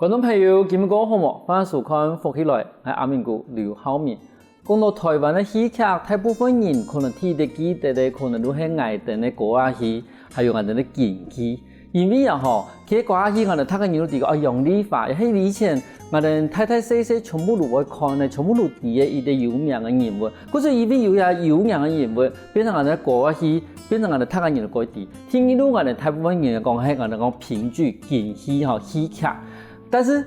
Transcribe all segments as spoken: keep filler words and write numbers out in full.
觀眾朋友，今晡日過好無？歡迎收看《福氣來》，𠊎阿明哥劉浩明。講到臺灣个戲劇，大部分人可能第一个記得个，可能就係𠊎等个歌仔戲，還有𠊎等个京劇。因為啊吼，其實歌仔戲𠊎等大个人都知个，哦，楊麗花，係以前𠊎等大大細細全部都會看个，全部都知个一个有名个人物。故所因為有這有名个人物，變成𠊎等个歌仔戲，變成𠊎等大个人个歌仔戲。第二路𠊎等大部分人講係𠊎等講評劇、京戲吼，戲劇。但是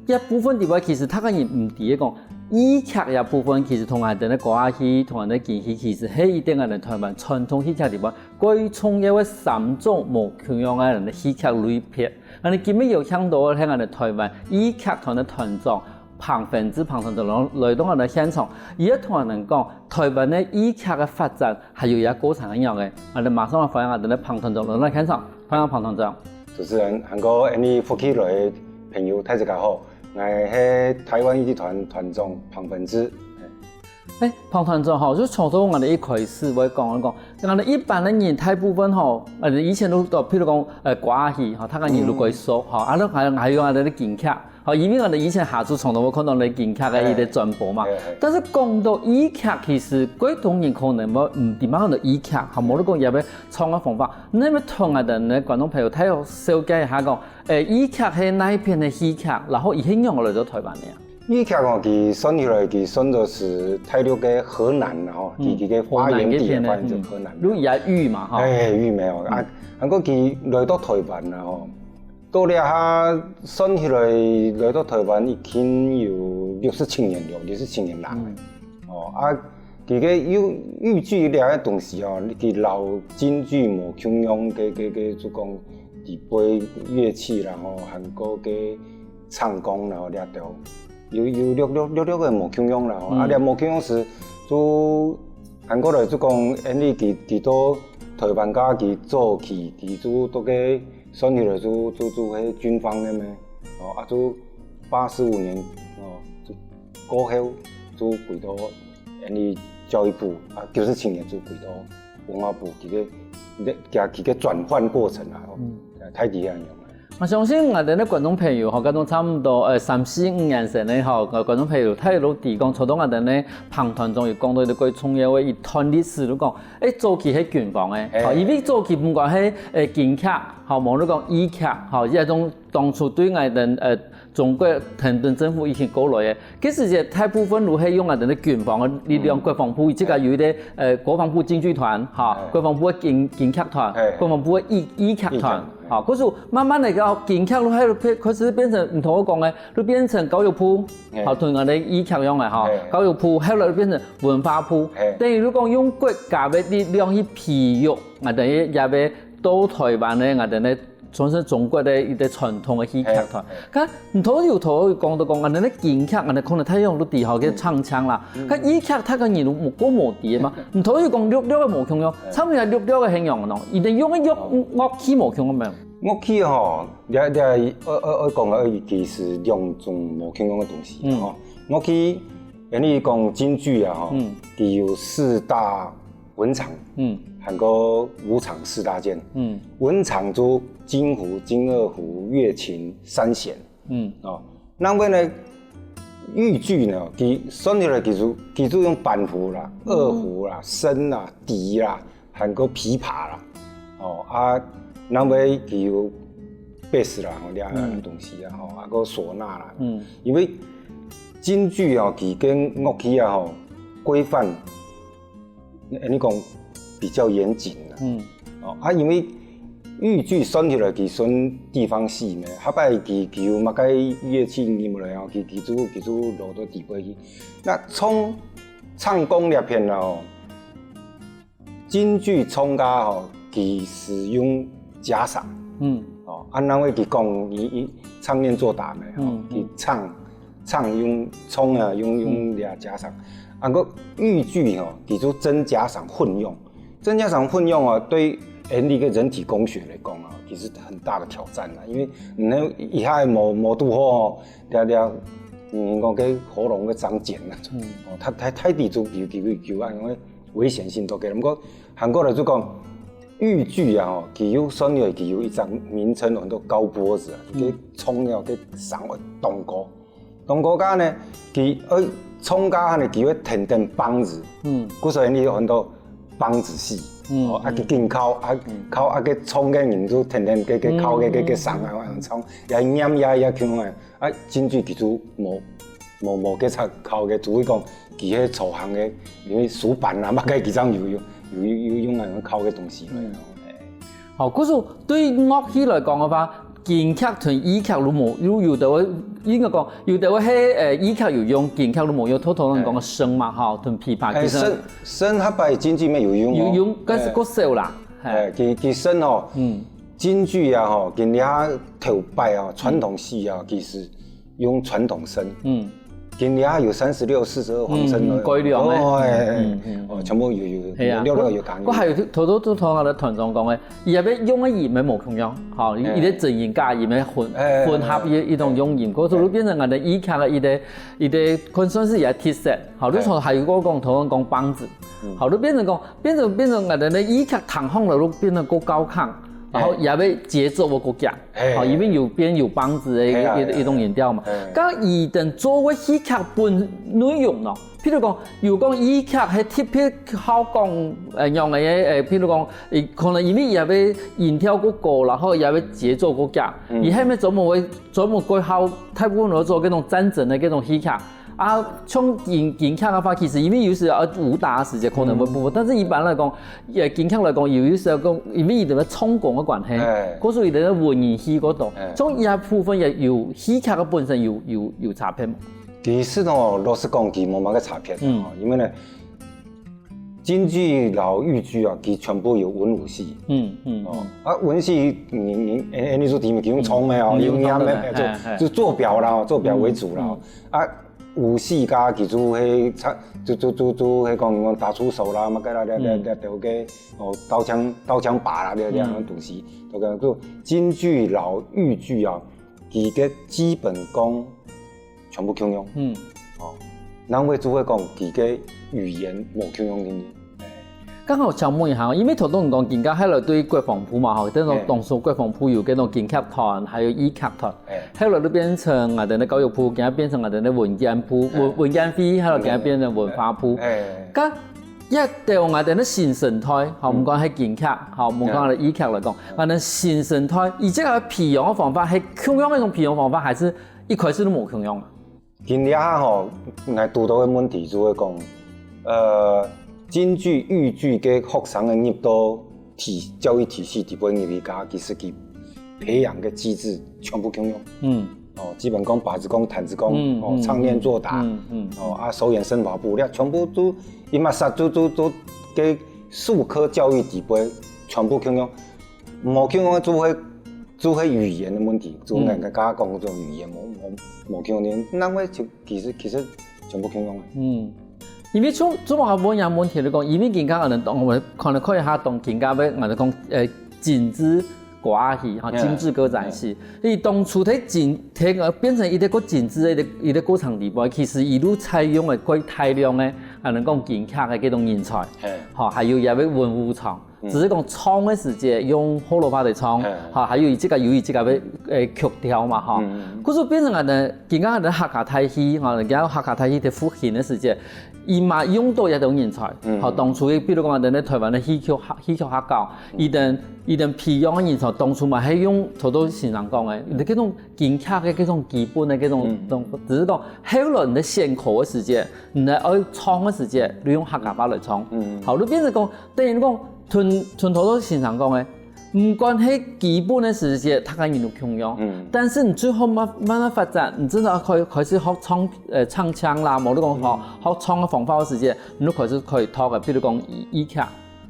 這部分裡背其實大个人毋知个講，戲劇這部分其實同𠊎等个歌仔戲、同𠊎等个京戲其實係一定𠊎等臺灣傳統戲劇裡背 最重要个三種無共樣个人个戲劇類別。𠊎等今晡日有請到个係𠊎等臺灣戲劇團个團長彭芬志彭團長來到𠊎等現場，佢也同𠊎等講臺灣个戲劇个發展還有佢个過程係仰仔。𠊎等馬上來歡迎𠊎等个彭團長來到現場，歡迎彭團長。主持人，還過𠊎等福氣來个朋友，大家好，𠊎係臺灣戲劇團團長彭芬志。 欸，彭團長吼，就從頭𠊎等一開始會講講，𠊎等一般个人大部分吼，呃，以前都都，譬如講，呃，歌仔戲吼，大个人都會熟吼，啊，都還還有𠊎等个京劇吼，因為𠊎等以前下晝從頭會看到个京劇个一个轉播嘛。但是講到戲劇，其實過多人可能無毋知麼个戲劇，吼，無論講也愛唱个方法，你愛同𠊎等个觀眾朋友大約紹介一下講，欸，戲劇係哪一片个戲劇，然後佢係仰仔來到臺灣个啊？ 戲劇哦，佢算起來，佢算做係大陸个河南啦吼，佢佢个發源地啊，發源地係河南。就也有嘛吼。哎，有嘛吼，啊，還過佢來到臺灣啦吼，到這下算起來來到臺灣已經有六十七年了，六十七年了。哦，啊，佢个有有這个東西哦，佢摎京劇無共樣个个个，就講底背樂器啦吼，還過个唱功啦吼，這兜。 有有略略略略个無共樣啦吼。啊，這無共樣係就還過來就講，因為佢佢到臺灣个佢早期，佢就到个算起來就就就係軍方个咩，哦，啊就八十五年哦，就過後就歸到因為教育部啊，九十七年就歸到文化部，佢个佢个轉換過程啊，哦，大體係恁樣啊。 𠊎相信𠊎等个觀眾朋友吼，該種差毋多，呃，三四五年生个吼，呃，觀眾朋友，大家都知講，頭先𠊎等个彭團長有講到一個最重要个一段歷史，就講，欸，早期係軍方个，吼，因為早期毋管係，呃，京劇，吼，無論講戲劇，吼，這種當初對𠊎等，呃，中國跈等政府引進過來个， 該時節大部分都係用𠊎等个軍方个力量，國防部自家有一個，呃，國防部京劇團，哈，國防部个京京劇團，國防部个戲戲劇團，哈，可是慢慢个，京劇都開始開始變成，毋同个講个，都變成教育部，哈，同𠊎等戲劇樣个，哈，教育部，後來變成文化部，等於就講用國家个力量去培育，𠊎等也也會到臺灣个𠊎等个 傳承中國个一個傳統个戲劇團。該毋頭有頭講到講，恁呢京劇，恁呢可能太陽都底下个唱腔啦。該戲劇大个人都無過無底个嘛，毋頭有講略略个無共樣，唱起來略略个很樣喏，一定用个樂樂器無共樣。樂器吼，這這愛愛愛講个，其實兩種無共樣个東西吼。樂器，因為講京劇啊吼，佢有四大 文場，嗯，還過武場四大件。嗯，文場就京胡、京二胡、越琴、三弦。嗯，哦，另外呢，豫劇呢，佢算起來佢就佢就用板胡啦、二胡啦、笙啦、笛啦，還過琵琶啦，哦啊，另外佢有貝斯啦，吼，這樣東西啊，吼，啊個嗩吶啦，嗯，因為京劇啊，佢个樂器啊，吼，規範 你講比較嚴謹啦。嗯，哦啊，因為豫劇算起來佢算地方戲咩，下擺佢佢有麼个樂器入來哦，佢佢就佢就落到底背去。該唱唱功這片哦，京劇唱家吼，佢係用假嗓，嗯，哦，啊，因為佢講佢佢唱念做打咩，吼，佢唱 唱用唱啊，用用這假嗓。啊，个豫劇吼，佢就真假嗓混用。真假嗓混用啊，對人的一個人體工學來講啊，其實很大的挑戰啦。因為你一下無無堵好吼，這這，你講个喉嚨个長繭啊，哦，他他他底就有有有啊，因為危險性都給。毋過韓國人就講，豫劇啊，吼，佢有算起來佢有一隻名稱，安到高脖子啊，嗯。佢唱了个聲會當高。當高个呢，佢愛唱个呢，佢會跈等挷子。嗯。故所以你有安到挷子戲。嗯，哦，啊，嗯。佢緊敲，啊，嗯。敲啊，个唱个人就跈等个，个敲个，个，个聲啊，嗯。恁樣唱，也念也，也唱啊。 啊，京劇佢就無，無，無个隻敲个，只會講佢係造型个，因為手板啊，麼个佢正有用，有，有，有用啊，用敲个東西來。嗯。哎。好，故所對樂器來講个話，京劇同豫劇都無，有，有个會，應該講，有个會係，呃，豫劇有用，京劇都無用，頭頭咱講个笙嘛，吼，同琵琶，哎，其實笙，笙較擺京劇乜有用哦。有用，但是較少啦。哎。哎，其，其實哦，嗯。京劇啊，吼，今下頭擺啊，傳統戲啊，其實 用傳統笙。嗯。今年有三十六、四十二黃笙了。嗯，嗯，改良了。哦，哎，哎，嗯，嗯，哦，全部有，有，係啊，有，有，有，有改良。我還有頭，頭，頭，頭，頭个團長講个，佢也愛用个音也無共樣，吼，哎。佢个真音假音也混，哎，哎，混合一，哎，一種用音，哎。故所就變成𠊎等以前个一個，一個，可以算係一個特色，吼，哎。就從還有我講，頭先講挷子，嗯。吼，就變成講，變成，變成𠊎等个以前聽好了，就變成較高亢，然後哎。也愛節奏會較強。 哎。吼，因為有變有挷子个一，哎呀，一，一種音調嘛。哎。該佢等做个戲劇本內容呢，譬如講，有講戲劇係特別好講，呃，用个，呃，譬如講，佢可能因為佢个音調較高，然後佢个節奏較強，嗯。佢係毋係專門會，專門會好，大部分都做這種戰爭个這種戲劇。 啊，像京，京劇个話，其實因為有時啊武打个時節可能會不分，嗯。但是一般來講，呃，京劇來講，有，有時候講，因為佢等个唱功个關係，哎。故所佢等个文言戲較多，哎。像這部分也有戲劇个本身有，有，有差別無？其實哦，老實講，佢無麼个差別，嗯。哦，因為呢，京劇摎豫劇啊，佢全部有文武戲。嗯，嗯，哦，嗯。啊，文戲，你，你，哎，哎，你說題目，佢用唱个哦，嗯，用唱个，用念个，哎，就，哎，哎。就做表啦，做表為主啦。嗯，嗯。啊， 武戲家佢就係差，就，就，就，就係講，講打出手啦，麼个啦，這，這，嗯。這，這个，哦，刀槍，刀槍把啦，這，這樣个東西，嗯。都講，就京劇摎豫劇啊，佢个基本功全部共樣。嗯。哦，難為就係講佢个語言無共樣定定。 剛好想問一下哦，因為頭先你講今下後來對國防部嘛吼，等於講，哎。當初國防部有該種京劇團，還有豫劇團，哎。後來就變成𠊎等个教育部，今下變成𠊎等个文建部，哎。文，文建會，後來今下變成文化部。哎。該這兜𠊎等个新生代，吼，嗯。毋管係京劇，吼，毋管係豫劇來講，哎。𠊎等新生代，佢這个培養个方法，係共樣个一種培養方法，還係一開始就無共樣啊？ 今這下吼，𠊎堵著个問題就係講，呃，京劇、豫劇个學生个入到體，教育體系底背入去，佢其實佢培養个機制全部共樣。嗯。哦，基本功、把子功、彈子功，嗯，哦，嗯，唱念做打，嗯，嗯，哦，啊，手眼身法步，這全部都，佢嘛煞都，都，都个術科教育底背全部共樣。 無共樣个就係，就係語言个問題，就𠊎，嗯。𠊎剛剛講个這種語言，無，無，無共樣，難怪就，其實，其實全部共樣个。嗯。因為從，從𠊎問這問題來講，因為今下𠊎等當，𠊎看了看一下，當今下个，𠊎等講，呃，精緻歌仔戲，吼，哎。精緻歌仔戲。哎。佢當初在精，在，呃，變成一個較精緻个一個，一個過程裡背，其實佢就採用个較大量个，𠊎等講京劇个這種人才，哎。吼，還有這个文武場。 嗯。只係講唱个時節用學老話來唱，嗯。吼，還有佢自家有佢自家个，呃，曲調嘛，吼。嗯，嗯，嗯。故所變成𠊎等，今下𠊎等客家大戲，吼，今下客家大戲在復興个時節，佢嘛用著這種人才，嗯。吼，當初个，比如講𠊎等个臺灣个戲曲學，戲曲學校，嗯。佢等，佢等培養个人才，當初嘛係用頭頭先生講个，佢等這種京劇个這種基本个這種，嗯。這種，只係講後來你在選科个時節，你在愛唱个時節，你用客家話來唱。嗯。好，就變成講， 等於講，同，同頭頭先生講个，毋管係基本个時節，大家人都共樣，嗯。但是你最後慢，慢慢發展，你真的開，開始學唱，呃，唱腔啦，無你講吼，嗯。學唱个方法个時節，你就開始可以talk个，比如講豫，豫劇，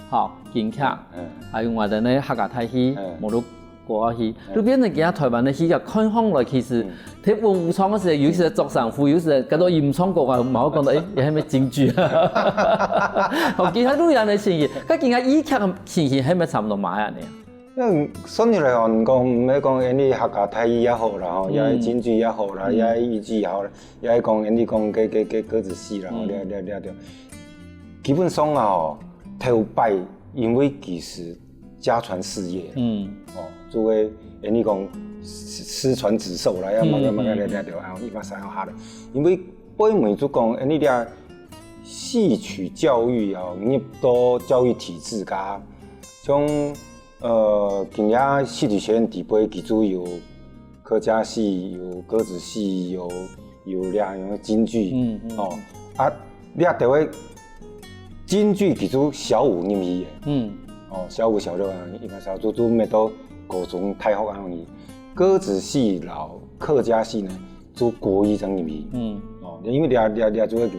吼，京劇，嗯。還有𠊎等个客家大戲，嗯。無就 歌仔戲，嗯。就變成今下臺灣个戲劇看上來其實，嗯。在文武場个時候，有時候著衫褲，有時候感覺佢毋唱歌啊，嘛會講到，欸，這係毋係京劇？吼，其實都有恁樣个情形，該今下戲劇个情形係毋係差毋多嘛恁樣？嗯，算起來吼，你講，毋係講𠊎等客家大戲也好啦，吼，嗯。也係京劇也好啦，嗯。也係豫劇也好啦，也係講𠊎等講个，个，个歌仔戲啦，吼，嗯。這，這，這，這。基本上啊，吼，頭擺因為其實家傳事業，嗯，哦，做个，誒，你講失失傳子受啦，要麼个麼个了了了，啊，一般三要下來，因為背尾就講，誒，你這戲曲教育啊，入到教育體制个，像呃，今日戲曲學院底背其實有客家戲、有歌仔戲、有有這樣有京劇，嗯嗯，哦，啊，這兜个京劇其實小五入去个，嗯，哦，小五、小六啊，一般小就就沒到高中、大學啊去。歌仔戲摎客家戲呢，就國一正入去，嗯，哦，因為這這這就會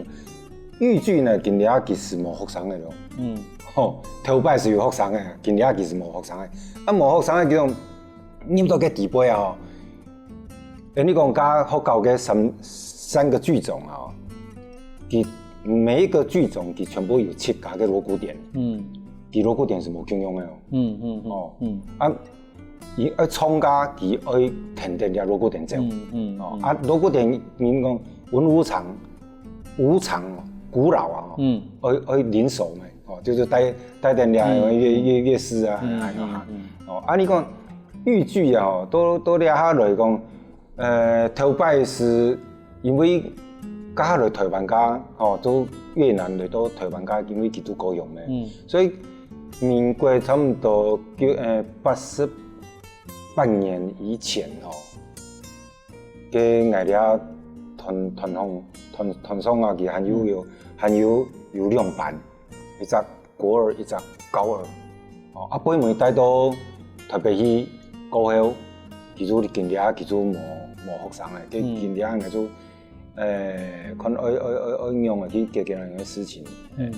豫劇呢，今日其實無學生个咯，嗯，吼，頭擺係有學生个，今日其實無學生个，啊，無學生个叫做入到个底背啊，吼。誒，你講甲學校个三三个劇種啊，佢每一个劇種佢全部有自家个鑼鼓點，嗯，佢鑼鼓點係無共樣个哦，嗯嗯嗯，哦，嗯，啊，佢愛參加佢愛跈等這鑼鼓點走，嗯嗯，哦，啊，鑼鼓點人講文武場，武場古老啊，嗯，愛愛人手嘛，哦，就是帶帶等這樂樂樂師啊，哎呀，哦，啊，你講。 豫劇啊，吼，到到這下來講，呃，頭擺係因為甲下來台灣个，吼，做越南來到台灣个，因為佢都高雄个，嗯，所以民國差不多九呃八十八年以前吼，个𠊎這團團項團團上啊，佢還有有還有有兩班，一隻 國二一隻高二。哦，啊，背尾帶到台北去過後，其實今日其實無無學生个，今今日應該就，誒，看愛愛愛愛仰仔去解決恁樣个事情。嗯，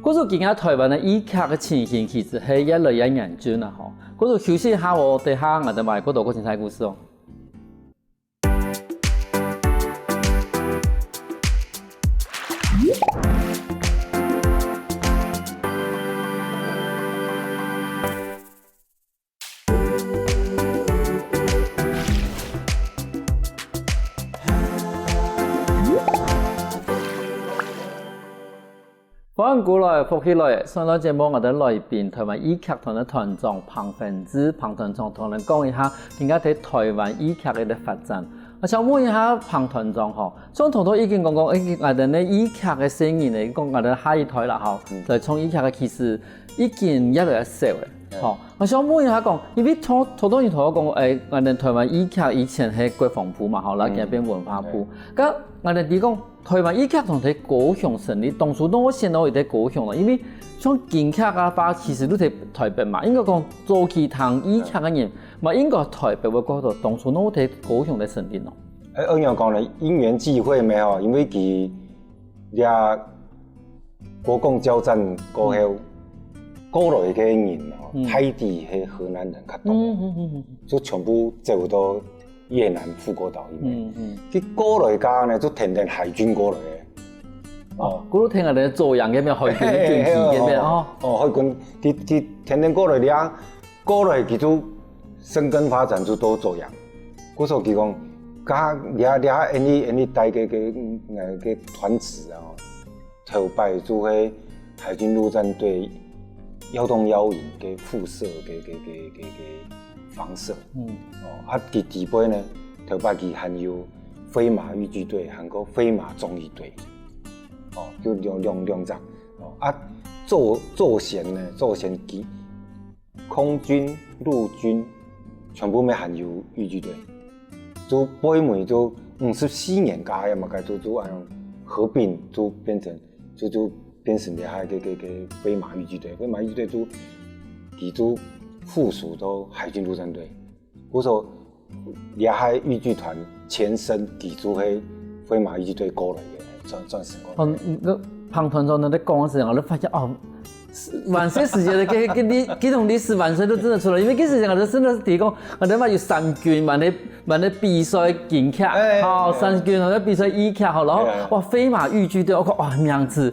故所今日台灣个豫劇个情形其實係越來越嚴峻啦，吼。故所休息一下哦，等下𠊎等還有過多過精彩故事哦。 歡迎過來，福氣來！上段節目𠊎等來賓，台灣豫劇團个團長彭芬志，彭團長同𠊎等講一下，今下在台灣豫劇个發展。𠊎想問一下彭團長吼，像頭頭已經講講，誒，𠊎等个豫劇个細人呢，講𠊎等下一代啦吼，來唱豫劇个其實已經越來越少了。 好，𠊎想問一下講，因為頭頭頭你頭講，誒，𠊎等台灣豫劇以前係國防部嘛，吼，來改變文化部。該𠊎等知講，台灣豫劇團在高雄成立，當初哪會選到在高雄呢？因為像京劇啊，話其實都在台北嘛，應該講早期聽豫劇个人嘛，應該台北會過多，當初哪會在高雄來成立呢？誒，恁樣講呢，因緣際會咩吼，因為佢這 國共交戰過後，過來个人哦，大體係河南人較多，就全部走到越南富國島裡面。佢過來个呢，就跈等海軍過來个。哦，故所跈等个左營該片海軍軍旗該片哦。哦，海軍，佢佢跈等過來了， 過來佢就生根發展就到左營。故所佢講，佢這這恁呢恁呢帶个个呃个團子啊，頭擺就係海軍陸戰隊耀東耀營个附設个个个个个房舍。嗯，哦，啊佢底背呢，頭擺佢還有飛馬豫劇隊，還有飛馬綜藝隊，哦，就兩兩兩隻，哦，啊左左賢呢，左賢佢 空軍、陸軍全部乜還有豫劇隊，就背尾就五十四年該嘛，該就就恁樣合併，就變成就就變成了該个个个飛馬豫剧隊，飛馬豫剧队就佢就附屬到海軍陸戰隊，故所 這下豫劇團前身佢就係飛馬豫劇隊過來个，轉轉身過來。哦，該彭團長你在講个時間，𠊎就發現哦，萬歲時節个个个歷，這種歷史萬歲都真的出來，因為該時間𠊎就真的係提供，𠊎就嘛有三軍嘛，那嘛那比賽京劇，哎，好，三軍嘛那比賽豫劇，好，然後哇，飛馬豫劇隊，我看哇名詞，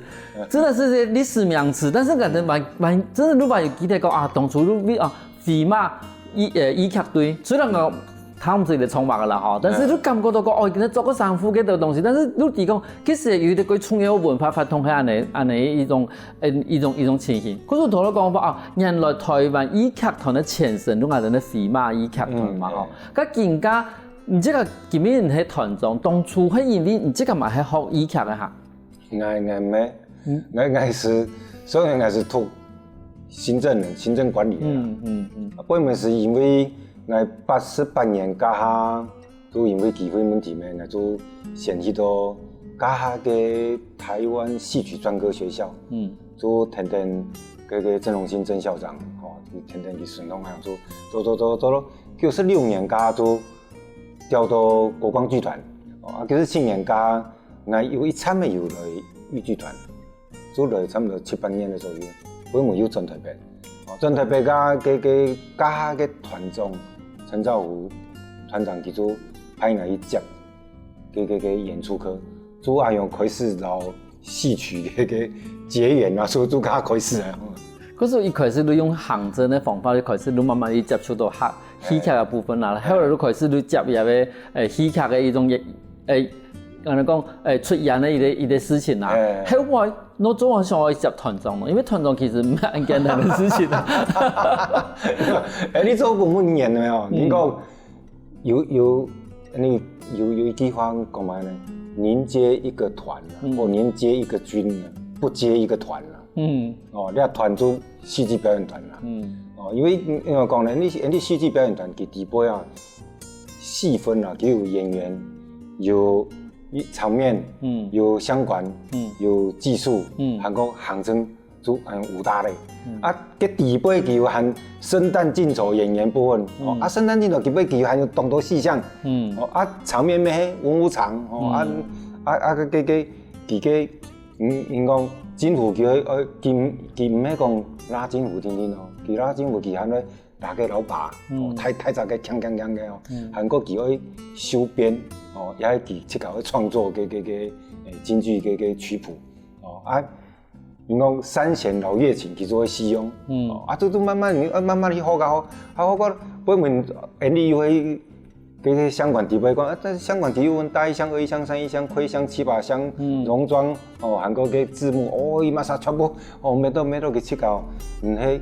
真的是這歷史名詞，但是感覺蠻蠻真的，如果有記得講啊，當初如果啊，飛馬豫呃豫劇隊，雖然講看毋出佢在創麼个啦吼，但是你感覺到講，哦，佢在做个衫褲个東西，但是你知講，其實有一個最重要个文化活動係恁呢，恁呢一種，嗯，一種，一種情形。可是頭先講法啊，原來台灣戲劇團个前身，就係恁呢飛馬戲劇團嘛吼。該更加，你這個今日係團長，當初係因為你這個嘛係學戲劇个哈？ 𠊎，𠊎無，𠊎，𠊎係，所以𠊎係讀行政，行政管理个啦。嗯嗯嗯。啊，本來係因為𠊎八十八年該下，就因為機會問題咩，𠊎就先去到該下个台灣戲曲專科學校，嗯。就跈等該个鄭榮興鄭校長，吼，就跈等佢順風啊，就做做做做到九十六年該下就調到國光劇團，哦，啊，九十七年該下 𠊎有一站仔有來越劇團，就來差毋多七八年个左右，尾尾又轉台北。哦，轉台北个，个，个，該下个團長陳兆福團長佢就派𠊎去接个，个，个演出科，就恁樣開始摎戲曲个，个結緣啊，所以就該下開始啊。可是一開始你用行政个方法，一開始你慢慢去接觸到客 戲劇个部分啦，後來就開始就接這个，誒，戲劇个一種，誒，安呢講，誒，出演个一個，一個事情啦。哎。後來，我做麼想愛接團長呢？因為團長其實毋係恁簡單个事情啊。哎，你做公務員了沒有？嗯。你講有，有，你有，有一句話講麼个呢？寧接一個團啊，嗯。或寧接一個軍啊，不接一個團啊。嗯。哦，你看團就戲劇表演團啦。嗯。哦，因為，嗯，應該講呢，你，你戲劇表演團佢底背啊，細分啊，佢有演員，有場面，嗯。有相關，嗯。有技術，嗯。還有行政，就，嗯，五大類。嗯。啊，該底背佢有還生旦淨丑演員部分，哦，嗯。啊，生旦淨丑底背佢有還有當多細項，嗯。哦，啊，場面咩，文武場，哦，啊，嗯。啊，啊，該，該，該，佢个 嗯，應該講政府佢愛，呃，佢，佢毋係講拉政府定定哦，佢拉政府佢還愛打个老爸，嗯。哦，大，大隻个鏘鏘鏘个哦，嗯。還過佢愛修邊，哦，也係佢自家愛創作个，个，个，誒，京劇个，个曲譜，哦，啊，應該講三弦摎月琴佢就會使用，嗯。哦，啊，就，就慢慢，呃，慢慢去學啊，學，啊，學到尾尾，演你又會 該个相關底背講，啊，但是相關底背有分大一項、二一項、三一項、擴香、七八項、嗯。農莊，哦，還過个字幕，哦，佢麼儕全部，哦，每到，每到去去搞，毋係，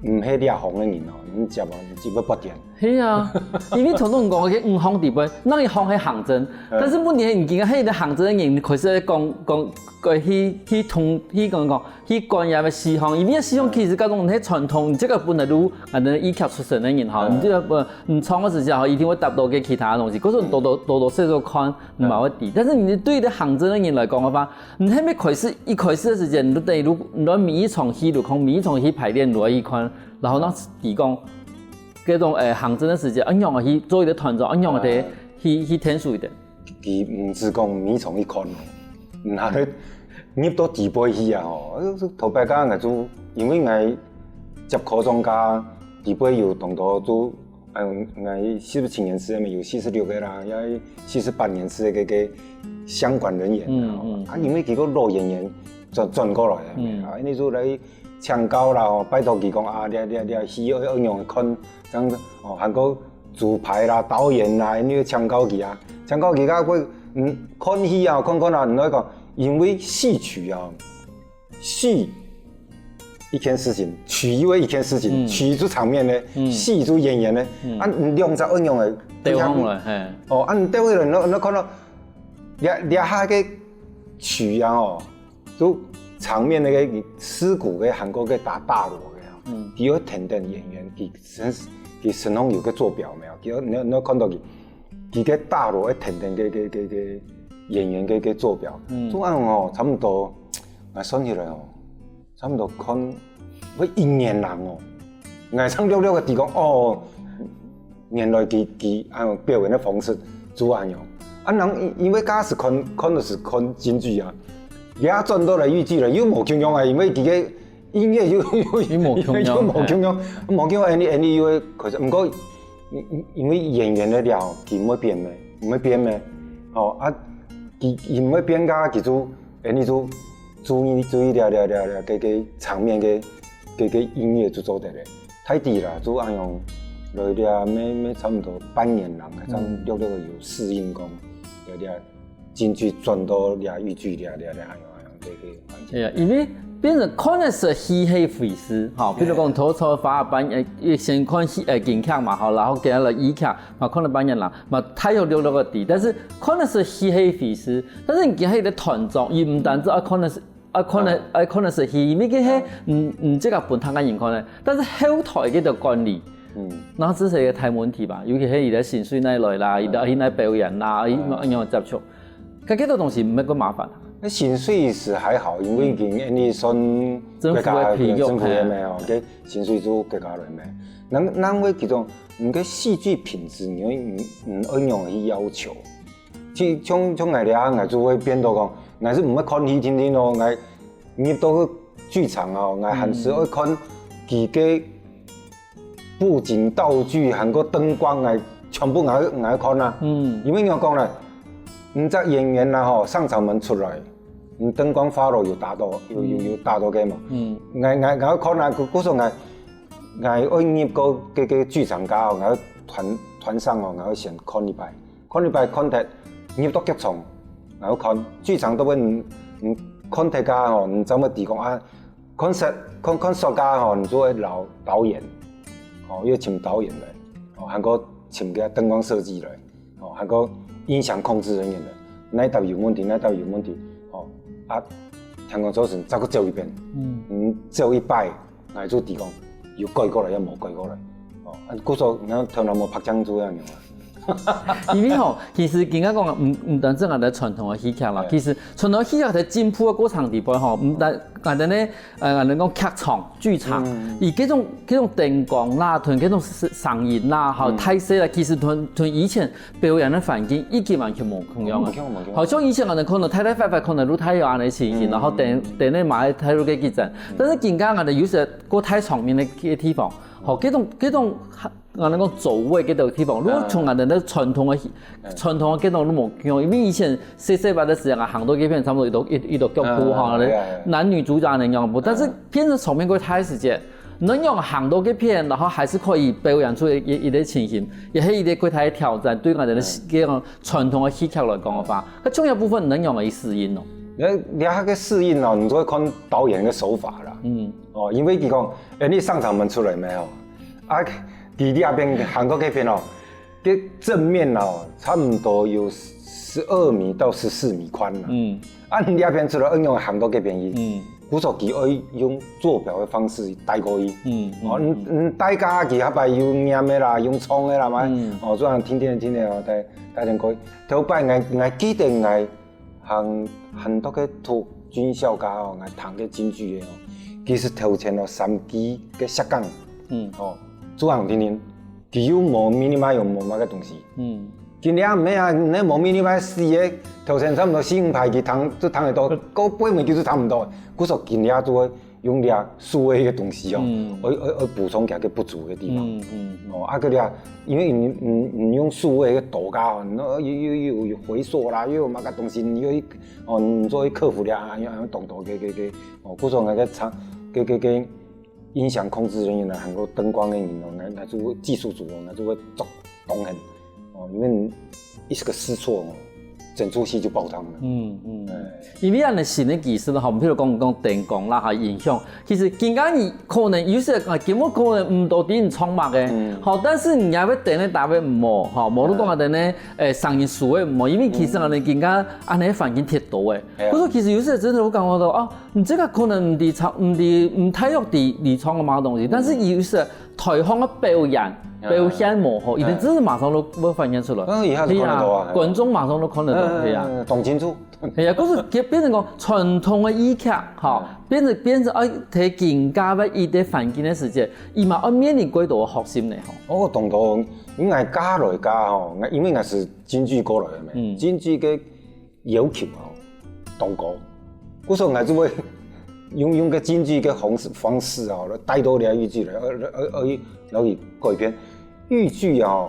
毋係這行个人哦，你接啊，你接要發展。係啊，因為頭先講个五項底背，哪一項係行政，嗯。但是問題係你今个係个行政个人，你開始講，講，講去，去通，去講講， 去管這个四項，因為四項其實該種係傳統，你這個本來就，啊，你戲劇出身个人吼，嗯。你這個，呃，你唱个時節吼，一定會搭到个其他个東西。可是你多多，多多少少看，嗯。你嘛會知。但是你對於行政个人來講个話，你還沒開始，一開始个時間，你就等於你，你每一場戲，你看每一場戲排練，你都愛去看，然後讓提供這種，呃，行政个時間，恁樣去做一個團長，恁樣个嗯。去，去天數一點。 佢毋止講每場去看哦，然後入到底背去啊吼，頭擺个𠊎就因為𠊎接科長个底背有當多就，嗯，𠊎四十七年次个嘛，有四十六个啦，也四十八年次个个相關人員啦，嗯嗯。啊，因為佢个老演員轉，轉過來个，嗯。啊，因為就來 請教啦吼，拜託佢講啊，這這這戲愛愛仰仔看，恁樣哦，還過主排啦、導演啦，因為請教佢啊，請教佢啊，會嗯看戲啊，看看啊，你會講，因為戲曲啊，戲一件事情，曲又係一件事情，嗯。曲就場面呢，嗯。戲就演員呢，嗯。啊兩隻愛仰仔，對方了，嘿。哦，啊你對位了，你你看到這這下个曲啊哦， 就場面个个四股个還過个打大鑼个啊，嗯。佢有跈等演員，佢身佢身上有个座標無？佢有你你有看到佢，佢个打鑼个跈等个个个个演員个个座標，嗯。就恁樣哦，差毋多，𠊎算起來哦，差毋多看會一年人哦，𠊎正略略个知講哦， 原來佢佢恁樣表演个方式就恁樣。啊人因因為該時看看个係看京劇啊，這下轉到來越劇了，又無共樣啊，因為佢个音樂又又又又無共樣，又無共樣，無共樣，恁樣恁樣又會開始。毋過因因因為演員个料，佢毋會變个，毋會變个，吼啊，佢佢毋會變个，佢就恁樣就注意注意了了了了，該个場面个該个音樂就做得了。 大體啦，就恁樣來這乜，乜差毋多半年零，正略略有適應講，這這京劇轉到這豫劇這這這恁樣恁樣个个環境。係啊，因為變成看个係戲係回事，吼，比如講頭菜花半，呃，先看戲，呃，京劇嘛，吼，然後接下來豫劇，嘛看了半年零，嘛大約略略个知，但是看个係戲係回事，但是你今日个團長，佢毋單止愛看个係 啊，可能，啊，可能係戲，因為佢係，嗯，嗯，這个本土个人可能，但是後台个个管理，嗯，那這是一个大問題吧，尤其係佢个薪水哪來啦，佢个去哪表演啦，佢仰接觸，該个東西毋會較麻煩。那薪水是還好，因為已經恁樣算政府个培育，政府个咩哦，个薪水就國家來咩。那那為其中，你个戲劇品質，你會，你你愛仰去要求？ 像像像𠊎這，𠊎就會變到講，𠊎就毋會看戲定定哦，𠊎入到去劇場哦，𠊎還係愛看佢个布景道具，還過燈光，𠊎全部𠊎𠊎愛看啊。嗯，因為仰講呢，你這演員啦吼，上場門出來，你燈光花了有打到，有有有打到个嘛？嗯，𠊎𠊎𠊎愛看啊，故故所𠊎𠊎愛入到个个劇場間哦，𠊎愛團團上哦，𠊎愛先看一擺。 看一擺看忒，入到劇場，然後看劇場都會，你你看忒个吼，你正會知講啊，看煞看看煞个吼，你就會摎導演，吼，要尋導演來，吼，還過尋个燈光設計來，吼，還過音響控制人員來，哪搭有問題，哪搭有問題，吼，啊，聽講做成再過走一遍，嗯，走一擺， 𠊎就知講有改過來，也無改過來。哦，啊，故所你看頭腦無白淨做樣樣啊。因為吼，其實今日講，毋毋單淨𠊎兜傳統个戲劇啦，其實傳統戲劇在進步个過程裡背吼，毋單𠊎兜呢，呃，𠊎兜講劇場、劇場，佢這種這種燈光啦，同這種聲音啦，吼，大細啦，其實同同以前 表演个環境已經完全無共樣啊。無共樣，無共樣。好像以前𠊎兜可能大大塊塊可能就大約恁樣情形，然後等等下嘛大約个幾陣。但是今下𠊎兜有時過大場面个个地方，吼，這種這種𠊎兜講座位个地方，如果從𠊎兜个傳統个傳統个這種都無共樣，因為以前細細把个時間啊，行到這片差不多一到一一到腳步哈，男女主角恁樣，但是變成場面過大時節， 你仰行到該片，然後還係可以表演出一一一個情形，也係一個幾大个挑戰，對𠊎兜个戲該種傳統个戲劇來講个話，該重要部分你仰會適應咯？該這下个適應哦，你就會看導演个手法啦。嗯，哦，因為佢講，哎，你上場門出來無？啊，佢這片行到該片哦， 該正面哦，差毋多有十二米到十四米寬啦。嗯，啊，你這片出來，應該行到該片去。嗯，故所佢愛用坐標个方式帶過去。嗯，哦，你你帶个佢下擺有念个啦，用唱个啦嘛。哦，這樣定定定定哦，帶帶等過去。頭擺𠊎𠊎記得𠊎行行到該讀軍校个哦，𠊎讀个京劇个哦，其實頭前哦三支个石崗，嗯，哦，做行定定。 佢又無minimize，又無麼个東西。嗯，今日毋係啊，你無minimize四个，頭前差毋多四五排佢聽就聽得到，過八尾佢就聽毋到。故所今日就會用這數位个東西哦，愛愛愛補充佢个不足个地方。嗯嗯，哦，啊，个這，因為你你你用數位个多个哦，你又又又有回溯啦，又有麼个東西，你又哦，你做去克服了，又又懂得个个个，哦，故所𠊎个唱个个个 音響控制人員啊，還有燈光个人哦，𠊎𠊎就會技術組哦，𠊎就會做當很哦，因為一個失錯哦，整齣戲就泡湯了。嗯嗯，因為恁樣新个技術吼，譬如講講燈光啦哈，音響，其實今下你可能有時啊，根本可能毋知你唱麼个，好，但是你也會等个搭位毋好，哈，無論講啊等个，誒，聲音收个毋好，因為其實啊，你今下恁樣環境忒多誒，係啊，故所其實有時真的有感覺到啊， 你這個可能毋知唱，毋知毋大約知你唱个麼个東西，但是有時台上个表演表現無好，一定真係馬上都會發現出來。嗯，一下就看得到啊，觀眾馬上都看得到，係啊，當清楚。係啊，故所佢變成講傳統个戲劇，吼，變成變成愛在今下个一個環境个時節，佢嘛愛面臨幾多个學生呢，吼。哦，當多，因為𠊎家來家吼，因為𠊎係京劇過來个嘛，京劇个 要求哦，當高。故所𠊎就會用用个京劇个方式方式哦，來帶到這豫劇來，呃呃呃，來去改變。豫劇哦，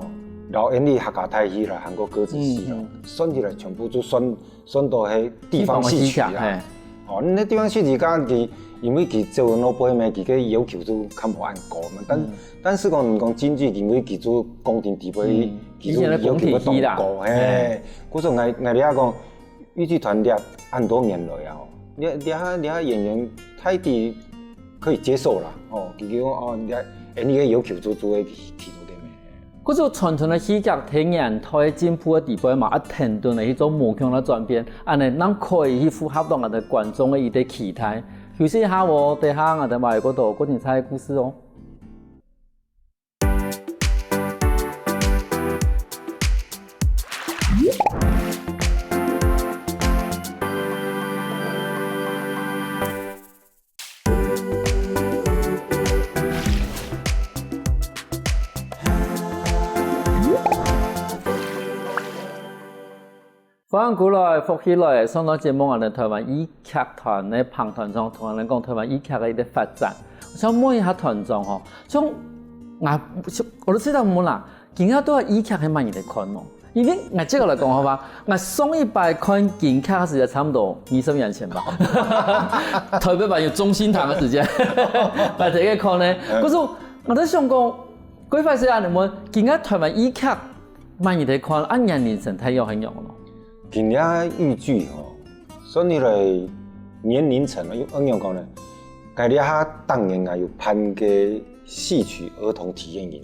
然後因為客家大戲啦，還過歌仔戲啦，算起來全部就算算到係地方戲曲啦。哦，該地方戲劇家佢因為佢走到背尾，佢个要求就較無恁高嘛。但、但是講你講京劇，因為佢做宮廷底背，嗯佢就要求會當高，嘿。故所𠊎𠊎這下講，豫劇團這恁多年來啊，這這下這下演員大體可以接受啦，哦，佢佢講哦，這恁呢个要求就就會提提出个咩。 故所傳統个戲劇在現代進步个底背嘛，啊，停頓个去做無共个轉變，恁呢正可以去符合到𠊎兜觀眾个一個期待。休息一下哦，等下𠊎兜還有過多過精彩个故事哦。 歡迎過來，福氣來！上段節目𠊎兜台灣豫劇團个彭團長同𠊎兜講台灣豫劇个一個發展。𠊎想問一下團長吼，像𠊎𠊎都試著問啦，今下到底豫劇係麼人在看哦？因為𠊎這個來講好吧，𠊎上一擺看京劇个時間差不多二十年前吧，台北還有中興堂个時間，𠊎第一個看呢，可是𠊎在想講，過一擺時間你問，今下台灣豫劇 麼人在看，啊年齡層大約係仰咯？今下豫劇吼，算起來年齡層啊，仰仰講呢？𠊎這下當年啊有辦个戲曲兒童體驗營，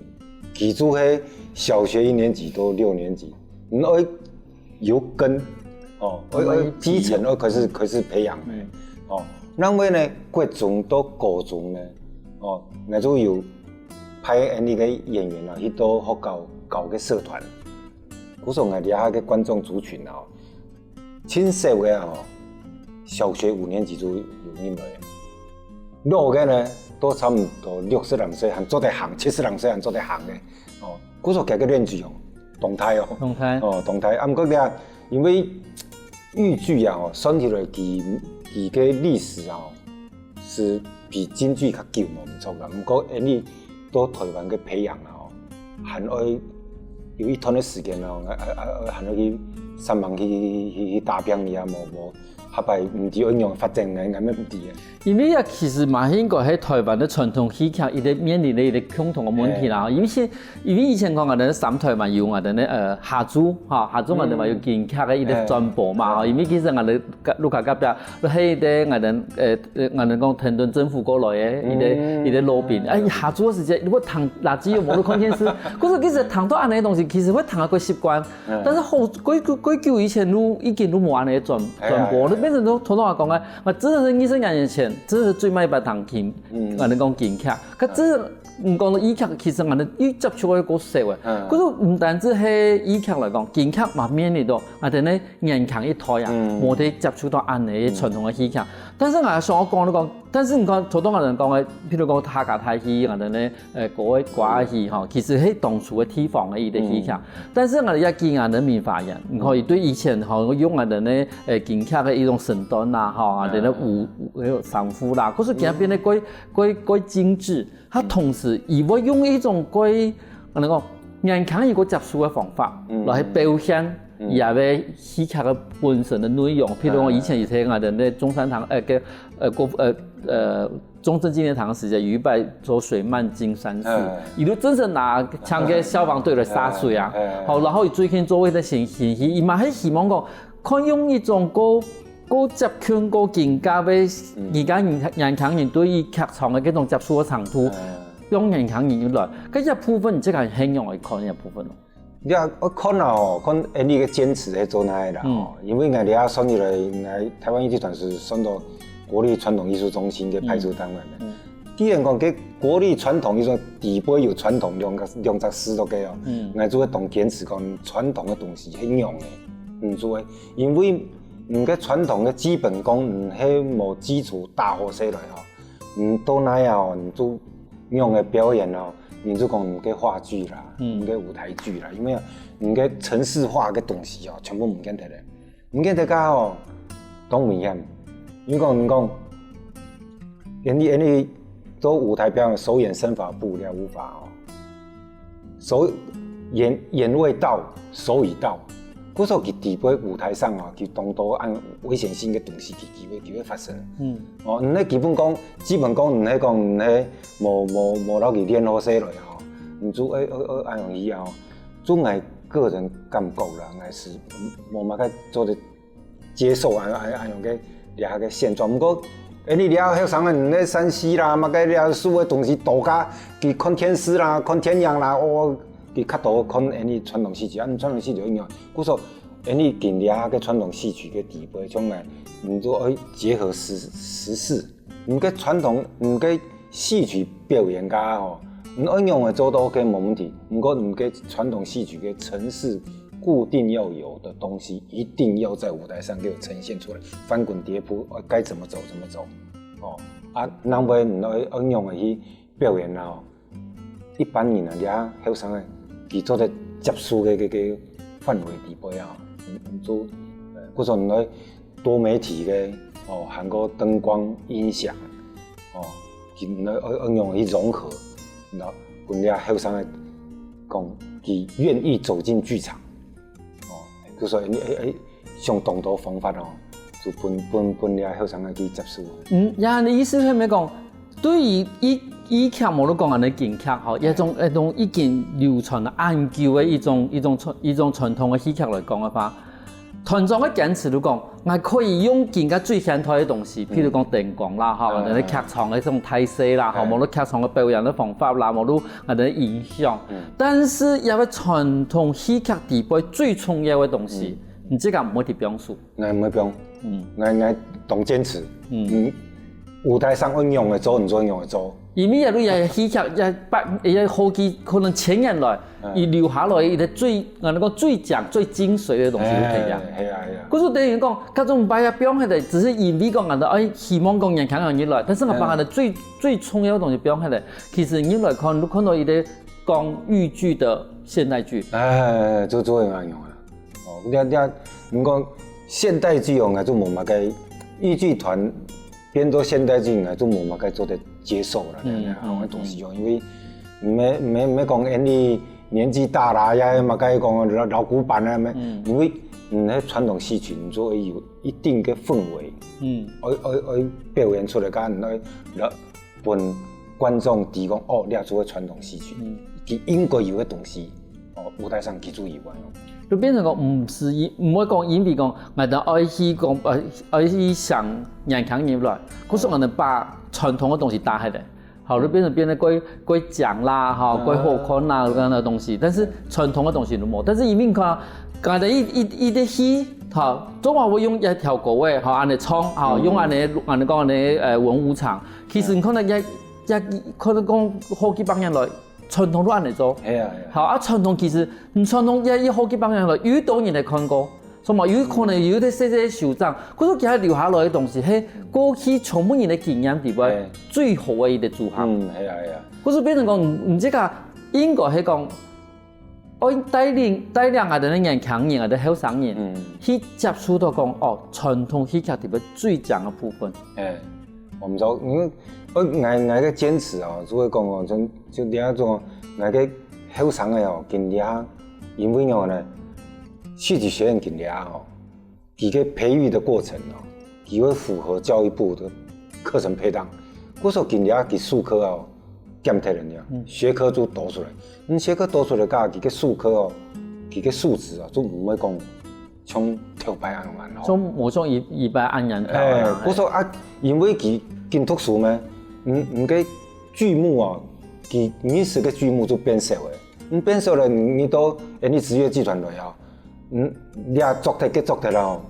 佢就係小學一年級到六年級，你愛有根，哦，愛愛基層愛開始開始培養个，哦，然後呢，國中到高中呢，哦，𠊎就有 派𠊎俚个演員啊，去到學校搞个社團。故所𠊎這下个觀眾族群啊，盡細个啊，小學五年級就有入來。老个呢，都差毋多六十零歲還做得行，七十零歲還做得行个。哦，故所佢个年紀哦，當大哦。當大。哦，當大。啊，毋過佢啊，因為豫劇啊，哦，算起來佢佢个歷史啊， 係比京劇較久無毋著啦。毋過𠊎俚到台灣个培養啊，吼，還愛有一段个時間啊，還愛去煞猛去去去打拚佢啊，無無下擺毋知愛仰發展，𠊎𠊎乜毋知啊。因為啊，其實嘛應該係台灣个傳統戲劇一個面臨个一個共同个問題啦。因為現因為以前講𠊎兜三台嘛有𠊎兜个呃客族哈，客族𠊎兜嘛有京劇个一個傳播嘛，吼，因為其實𠊎兜 路口隔壁，就係一個𠊎兜呃𠊎兜講天津政府過來个一個一個老兵，哎，下晝个時間，如果聽垃圾又無路看電視，可是其實聽到恁樣个東西，其實會聽到个習慣。但是好，過過久以前都已經都無恁樣个傳傳播，就變成說，頭頭講个，我真的是二十年前，真的是最尾一擺聽京，𠊎兜講京劇，可是你講到豫劇，其實𠊎兜又接觸个過少个。可是毋單止係豫劇來講，京劇嘛面臨到𠊎兜呢 年輕一代啊，無得接觸到恁樣个傳統个戲劇。但是𠊎想要講，你講，但是你看，頭頭𠊎兜講个，譬如講客家大戲，𠊎兜呢，呃，歌仔歌仔戲吼，其實係當初个地方个一個戲劇。但是𠊎兜也見𠊎兜明華園，你看，佢對以前吼用𠊎兜呢，呃，京劇个一種身段啊，吼，𠊎兜呢舞舞个衫褲啦，可是佢變得過過過精緻。 佢同時佢會用一種過，𠊎兜講，年輕人過接受个方法，來去表現佢个戲劇个本身个內容。譬如講，以前佢在𠊎兜个中山堂，呃，个呃國呃呃中正紀念堂个時節，有一擺做水漫金山寺，佢就真正拿請个消防隊來灑水啊。好，然後佢最近做一個新新戲，佢嘛係希望講，看用一種過 過接近過京劇个，而家年年輕人對於劇場个這種接觸个程度，用年輕人入來，該一部分你自家係仰般看這部分咯？你啊，我看啊吼，看𠊎俚个堅持係做哪个啦吼，因為𠊎俚也算起來，𠊎台灣豫劇團是算到國立傳統藝術中心个派駐單位个。既然講个國立傳統藝術底背有傳統兩個兩隻字都个哦，𠊎就會當堅持講傳統个東西係用个，嗯，就會，因為 你个傳統个基本功，你係無基礎打好勢來吼，你到哪啊吼，你就仰个表演哦，你就講你个話劇啦，你个舞台劇啦，因為你个程式化个東西哦，全部毋見忒了，毋見忒个吼，當危險。你講你講，因為因為做舞台表演，手眼身法步了無法哦。 手眼眼未到，手已到。故所佢底背舞台上啊，佢當多恁危險性个東西，佢佢會佢會發生。嗯。哦，你基本講，基本講，你講你無無無摎佢聯好勢來吼，你就愛愛愛恁樣去啊，就𠊎個人感覺啦，𠊎是無麼个做得接受啊啊啊樣个這下个現狀。毋過，哎，你這後生人，你三C啦，麼个這手个東西多加，佢看電視啦，看電影啦，哦，佢較多看恁樣傳統戲曲，啊，傳統戲曲一樣。故所，恁樣今這个傳統戲曲个底背，將來你都愛結合時時事，你个傳統，你个戲曲表演家吼，你愛用个做到个無問題，毋過你个傳統戲曲个程式 固定要有的東西，一定要在舞台上給我呈現出來，翻滾跌扑，呃，該怎麼走怎麼走，哦，啊，人會愛愛用个去表演啦，哦，一般人啊，這後生个，佢做得接受个个个範圍底背啊，嗯，嗯，做，呃，故所你愛多媒體个，哦，還過燈光、音響，哦，佢愛愛愛用去融合，然後分這後生个講，佢願意走進劇場。 哦，就所以你哎哎，想當多方法哦，就分分分這後生个去接受。嗯，呀，你意思係毋係講，對於以以劇無論講恁樣京劇吼，一種一種已經流傳了恁久个一種一種傳一種傳統个戲劇來講个話，團長个堅持就講，𠊎可以用今个最現代个東西，譬如講燈光啦，吼，嗯，恁樣劇場个這種大細啦，吼，嗯，無論劇場个表演个方法啦，無論恁樣音響，嗯，但是這个傳統戲劇底背最重要个東西， 你自家毋會去放手。𠊎毋會放，嗯，𠊎𠊎當堅持，嗯，舞台上愛仰仔做，你就愛仰仔做。因為這類个戲劇，也百也好幾可能千年來，佢留下來一個最，𠊎等講最講、最精髓个東西就係啊。哎，係啊，係啊。故所等於講，各種擺也放忒个，只是因為講𠊎等愛希望講年輕人入來，但是𠊎把𠊎等最最重要个東西放忒个。其實入來看，你看到一個講豫劇个現代劇，哎，就就會恁樣啊。 哦，這這，你講現代劇哦，𠊎就無麼个，豫劇團變做現代劇，𠊎就無麼个做得接受啦。嗯，這樣个東西哦，因為毋係毋係毋係講恁樣年紀大啦，也麼个講老老古板啊，因為你个傳統戲曲，你就愛有一定个氛圍，嗯，愛愛愛表演出來，該你愛 分觀眾知講，哦，這就係傳統戲曲，佢應該有个東西，哦，舞台上佢就有个。就變成講，毋係因，毋會講因為講，𠊎等愛去講，呃，愛去想年輕人來，可是𠊎等把傳統个東西打下來，好，就變成變得過過靚啦，哈，過好看啦，這樣个東西。但是傳統个東西都無。但是因為你看，𠊎等一一一个戲，好，總係會用一條歌仔，好，恁樣唱，好，用恁樣恁樣講恁樣，呃，文武場。 其實你看到也也可能講好幾百年來，傳統都恁樣做。係啊，係啊。好啊，傳統其實，嗯，傳統也也好幾百年來，有當多人來看過，所以嘛，有可能有一些細細修正，可是佢還留下來个東西，係過去全部人个經驗底背最好个一個組合。嗯，係啊，係啊。可是變成講，毋毋，這個應該係講， 愛帶領帶領𠊎等个年輕人，𠊎等後生人，嗯，去接觸到講，哦，傳統戲劇底背最靚个部分。哎，𠊎毋知，因為𠊎𠊎个堅持哦，就會講哦，就就這種，𠊎个後生个哦，今這，因為哦呢，戲劇學院今這哦， 佢个培育个過程哦，佢會符合教育部个課程配套。故所今這佢術科哦，減忒了呢，學科就多出來。嗯，學科多出來，該佢个術科哦，佢个素質哦，就毋會講像頭擺恁樣好。像無像以以擺恁樣好。哎，故所啊，因為佢緊讀書嘛，嗯，你个劇目哦，佢認識个劇目就變少了。你變少了，你到哎，你職業劇團來啊， 嗯，這作忒个作忒了，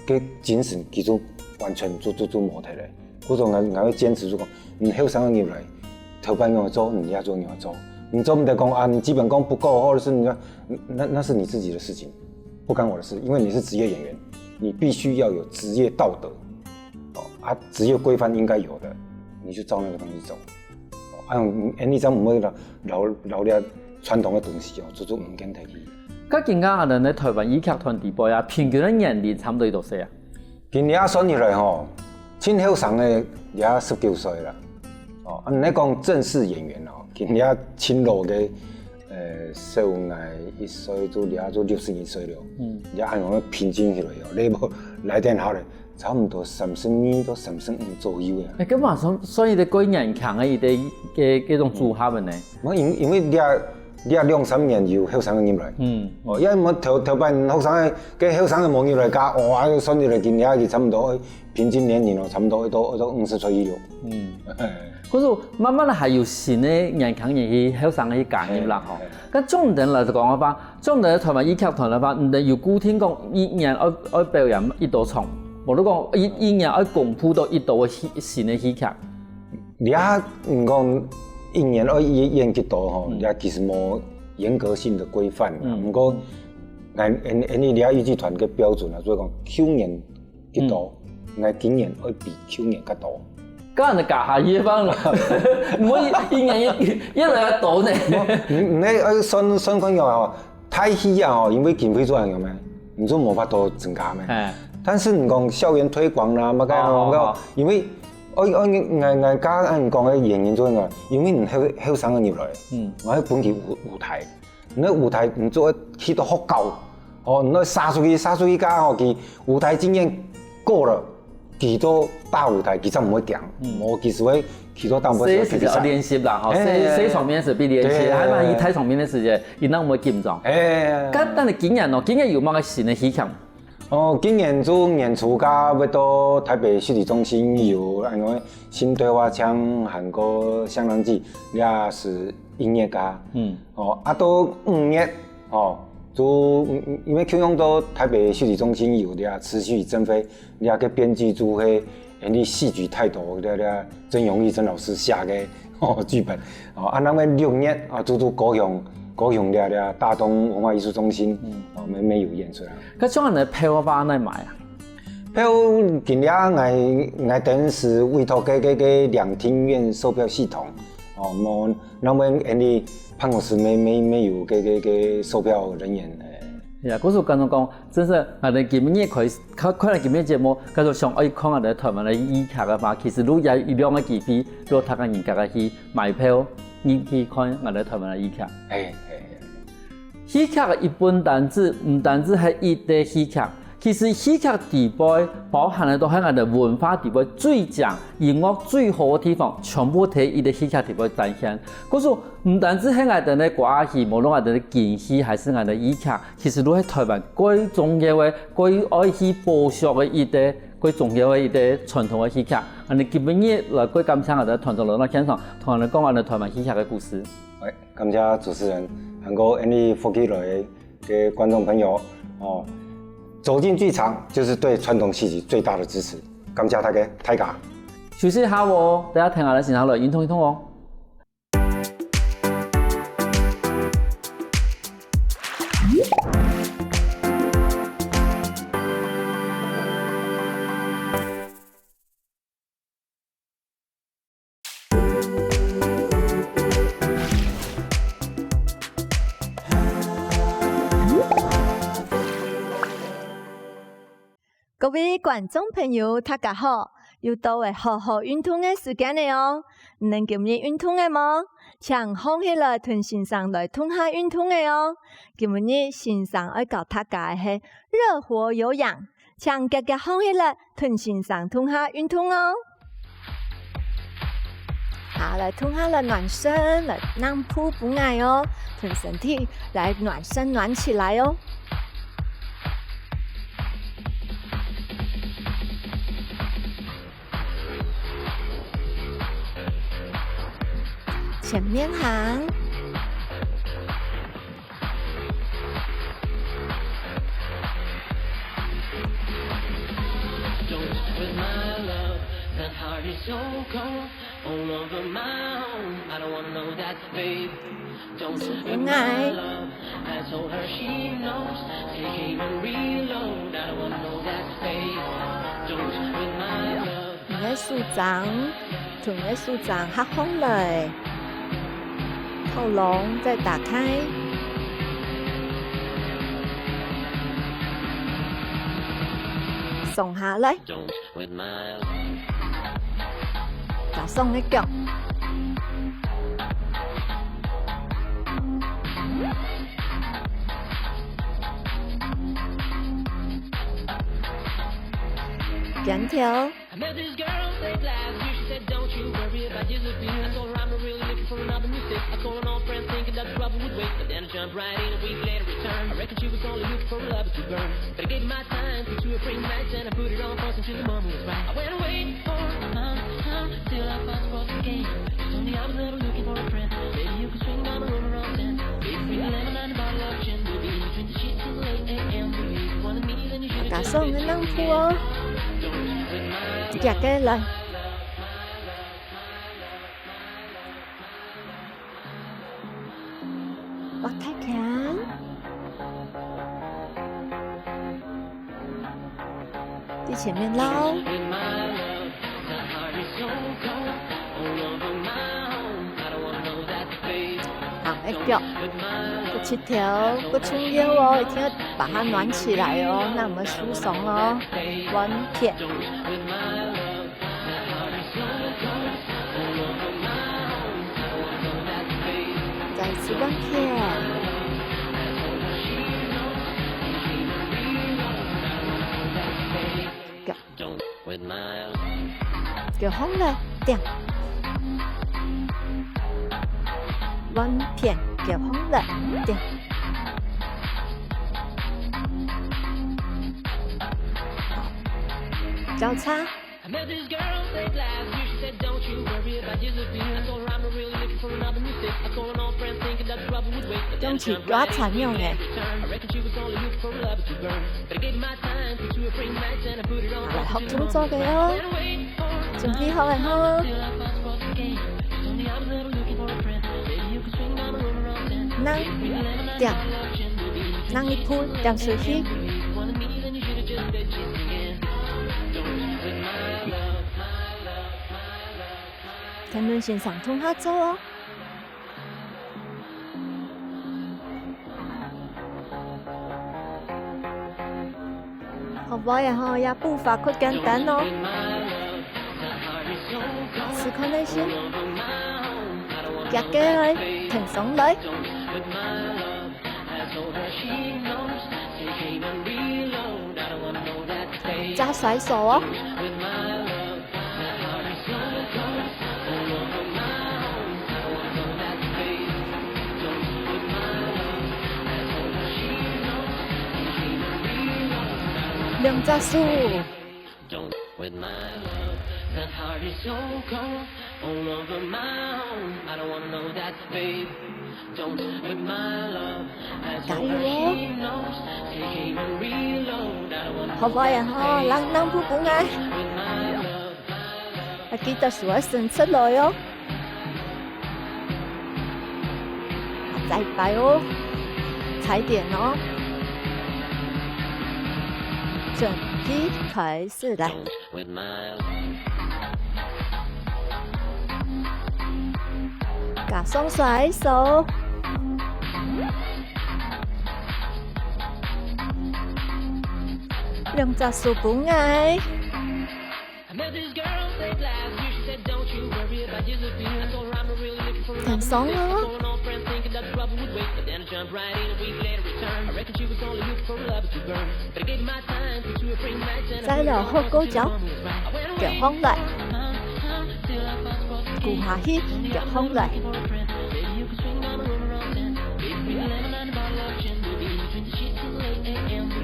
个精神佢就完全就就就無忒了。故所𠊎𠊎會堅持就講，你後生个入來，頭擺仰仔做，你也做仰仔做。你做毋得講啊，你基本功不夠，或者是你那那那是你自己的事情，不干我的事，因為你是職業演員，你必須要有職業道德，哦啊，職業規範應該有的，你就照那個東西走。 啊，恁樣正毋會老老老這傳統个東西哦，就就毋見忒去。該今下恁樣个台灣豫劇團底背啊，平均个年齡差毋多有多少啊？今下算起來吼，盡後生个也十九歲啦。哦，啊，你講正式演員哦，今下盡老个，呃，細𠊎一歲就這就六十二歲了，嗯，這恁樣平均起來哦，你無來電下咧，差毋多三十二到三十五左右啊。哎，根本算算一個過年輕个一個个个種組合个呢。無，因因為這這兩三年有後生个入來，嗯，哦，因為頭頭擺後生个，个後生个無入來加，哦，啊，算起來今年佢差毋多平均年齡哦，差毋多到到五十歲以上。嗯。可是慢慢个還有新个年輕人去後生个去加入啦吼。該總等來講个話，總等台灣戲劇團个話，你等有固定講一年愛愛表演幾多場，無就講一一年愛公布到幾多个戲新个戲劇。你啊，你講一年愛演演幾多吼，也其實無嚴格性个規範啦。毋過，恁恁恁你這戲劇團个標準啊，所以講舊年 幾多，𠊎今年愛比舊年較多。該恁樣加下去放了，毋會一年越越來越多呢。無，你你愛算算看樣哦，大戲啊吼，因為經費做恁樣咩，你就無法度增加咩。哎，但是你講校園推廣啦，麼个啊，哦，麼个，哦，因為，哦哦，𠊎𠊎加恁講个原因做麼个？因為你後後生个入來，嗯，𠊎愛分佢舞舞台。 你个舞台你做去到學校，哦，你愛殺出去，殺出去个吼，佢舞台經驗夠了，佢到大舞台佢正毋會驚，無佢就會去到大舞台。這是要練習啦，吼，嘿，小小場面係必練習，對，還有大場面个時節，佢正毋會緊張。哎，該但係今年哦，今年有麼个新个戲劇？ 哦，今年就年初个會到台北戲曲中心有恁樣新對話腔，還過《相讓祭》，也係音樂家。嗯。哦，啊，到五月，哦，就因因為共樣到台北戲曲中心有這持續增飛，這个編劇就係因為戲劇太多，這這曾榮義曾老師寫个 哦，劇本。哦，啊，那麼六月啊，就就高雄高雄這這大東文化藝術中心，哦，乜乜有演出啊。該像恁樣票个話哪買啊？票今日𠊎𠊎等於係委託个个个兩廳院售票系統，哦，無，那麼恁樣辦公室乜乜乜有个个个售票人員，哎。呀，故所感覺講， 真係，𠊎等今晡日開始，看看了今晡日節目，假如想愛看𠊎等台灣个戲劇个話，其實就有一兩个機會，就大家人家个去買票，入去看𠊎等台灣个戲劇。嘿，嘿，嘿。戲劇个一本單子，毋單止係一个戲劇，其實戲劇底背包含个都係𠊎等文化底背最強、音樂最好个地方，全部在一个戲劇底背展現。故所，毋單止係𠊎等个歌仔戲，無論𠊎等个京戲還係𠊎等个戲劇， 其實都係台灣最重要个、最愛去保護个一个、最重要个一个傳統个戲劇。恁樣今晡日來過感謝𠊎等團長來到現場，同𠊎等講𠊎等台灣戲劇个故事。哎，感謝主持人，還過恁樣福氣來个觀眾朋友，哦，走進劇場就是對傳統戲曲最大的支持。感謝大家，大家。休息一下哦，大家聽下來，先下來運動運動哦。 各位觀眾朋友，大家好！又到了好好運動个時間了哦！你等今日運動了無？請䟘起來同先生來動下運動了哦！今日先生愛教大家个係熱火有氧，請遽遽䟘起來同先生動下運動哦！ 好，來動下來暖身，來暖鋪分𠊎哦，同身體來暖身暖起來哦。前面行。 你个手掌，同你个手掌合䟘來，喉嚨再打開，鬆下來。 加上你腳。肩頭。I met this girl late last year. She said, "Don't you worry about disappear." I told her I'm not really looking for another new step. I told her no friends thinking that trouble would wait. But then I jumped right in a week later, return. I reckon she was only looking for a love to burn. But I gave it my time, took two or three nights, and I put it on fast until the moment was right. I went away for a month, huh, till I found sports again. She told me I was never looking for a friend. Maybe you could swing by my room around ten. Baby, bring a lemon and a bottle of gin. We'll be in between the sheets till eight a m. Baby, if you wanted me, then you should have 打爽个冷铺哦。夾个來。哇，太強！在前面撈。好，哎，腳，這膝頭，這重要哦，一定要把它暖起來哦，那我們舒爽哦，溫片。再一次溫片。腳。腳放落，定。溫片，腳放落，定。好，交叉。用起抓長用誒。 來學動作个哦，準備好了吼。拿，點，拿一步，點出去。天倫先生同下做哦。 好，無呀吼，這步伐較簡單哦。試看看先，夾个來，挺上來。再甩手哦。 兩隻手。加油哦！好，好呀吼，人，人步步來。 啊，記得手愛伸出來哦。再一擺哦，踩點哦。準備開始來。加上甩手。兩隻手分開。 挺爽哦。再來後勾腳，腳放來，跍下去，腳放來。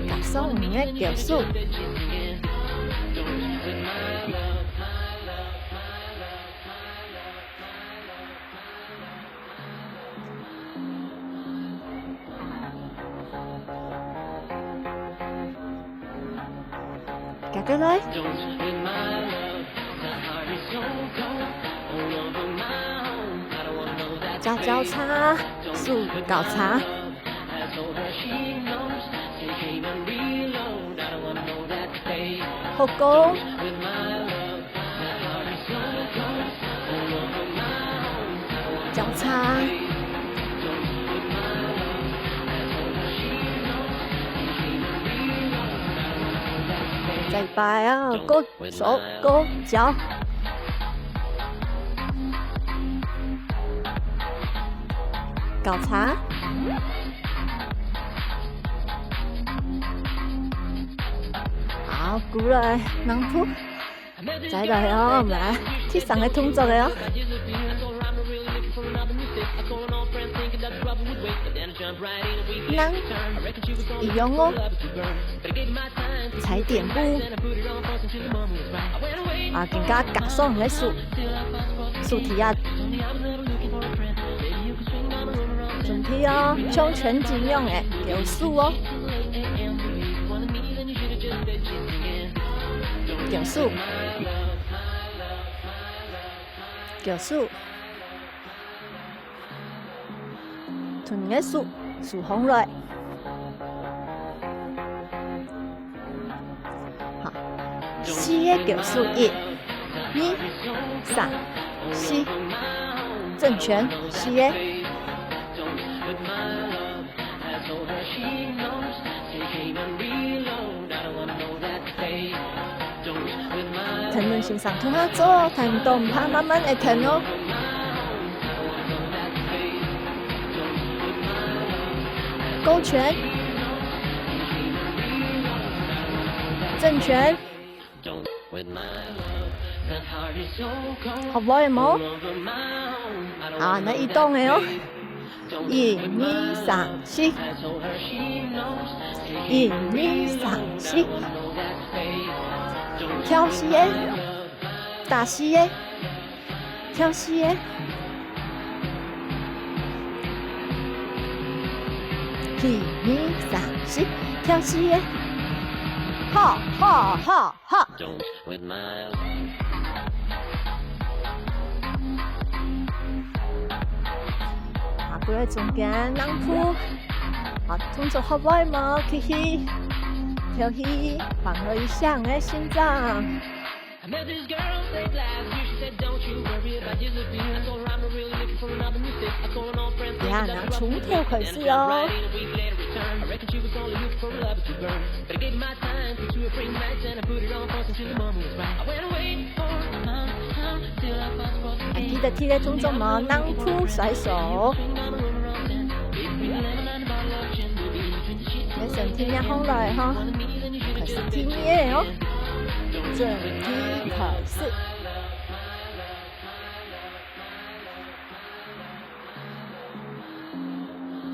加上你个腳手。 夾過來。交叉，手交叉。 好高。交叉。再擺啊，高 手、高、腳。交叉。好，好，過來，兩步。再來哦，我們來第三個動作了哦。兩，一樣哦。 踩點步。啊，更加加上你个手，手體啊。準備哦，像拳擊樣个，舉手哦。舉手。舉手。 同你个手，手䟘來。好，四個舉手，一、二、三、四，正拳，四個。 跈等先生同下做，跈毋到毋怕，慢慢仔跈哦。勾拳，正拳。學會無？啊，該一動个哦。 一、二、三、四。一、二、三、四。跳四個，打四個，跳四個。一、二、三、四，跳四個。好，好，好。 好。啊，過來中間，兩步。啊，動作學會無？繼續，跳起，放落去，想个心臟。呀，那從頭開始哦。 還記得第一個動作無？兩步甩手。來，身體仰䟘來哈，開始第二個哦，正拳開始。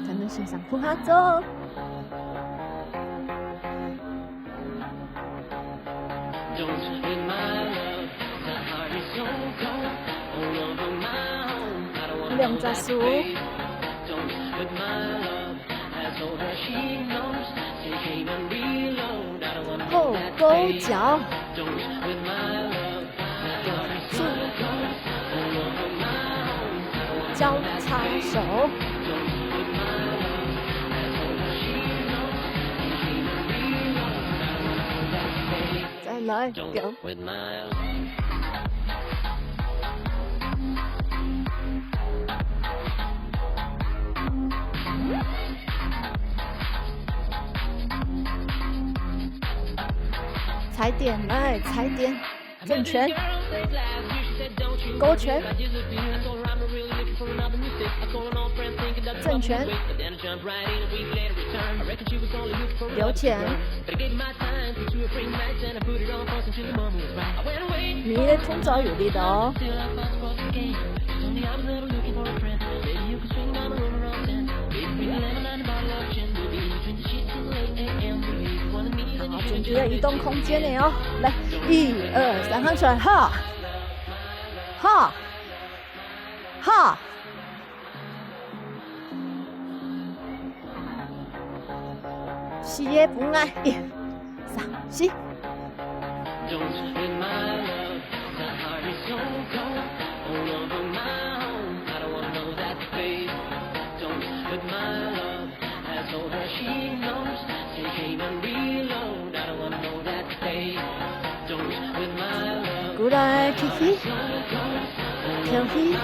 跈等先生同下做。兩隻手。好，勾腳。 手，交叉手。再來，有。 踩點，來，踩點。正拳。勾拳。正拳。右拳。 你个動作有力哦。好，準備要移動空間了哦。來，一、二、三，䟘出來，哈，哈，哈。 四個分啊，一、三、四。過來，起起，跳起。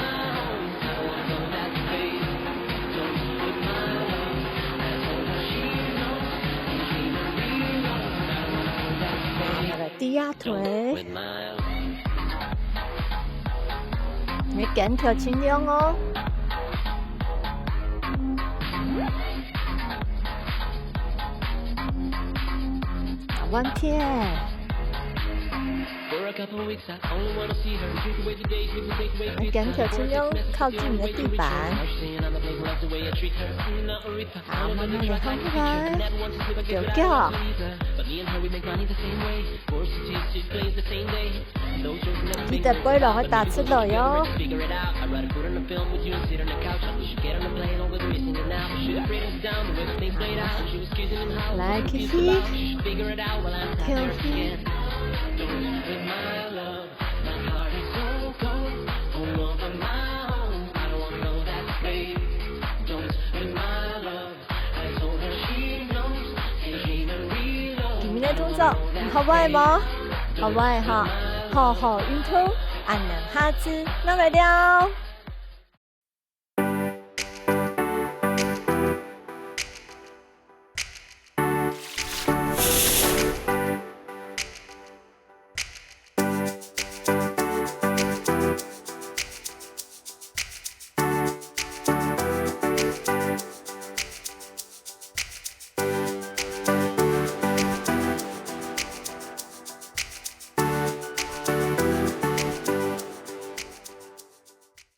好，來，來，低壓腿。你肩條盡亮哦。 換片。來，感覺盡量靠近你的地板。好，慢慢地放開來，狗狗。記得背囊愛打直來喲。來，繼續，繼續。 今晡日个動作，你學會無？學會哈，好好運動，恁樣下次再來尞。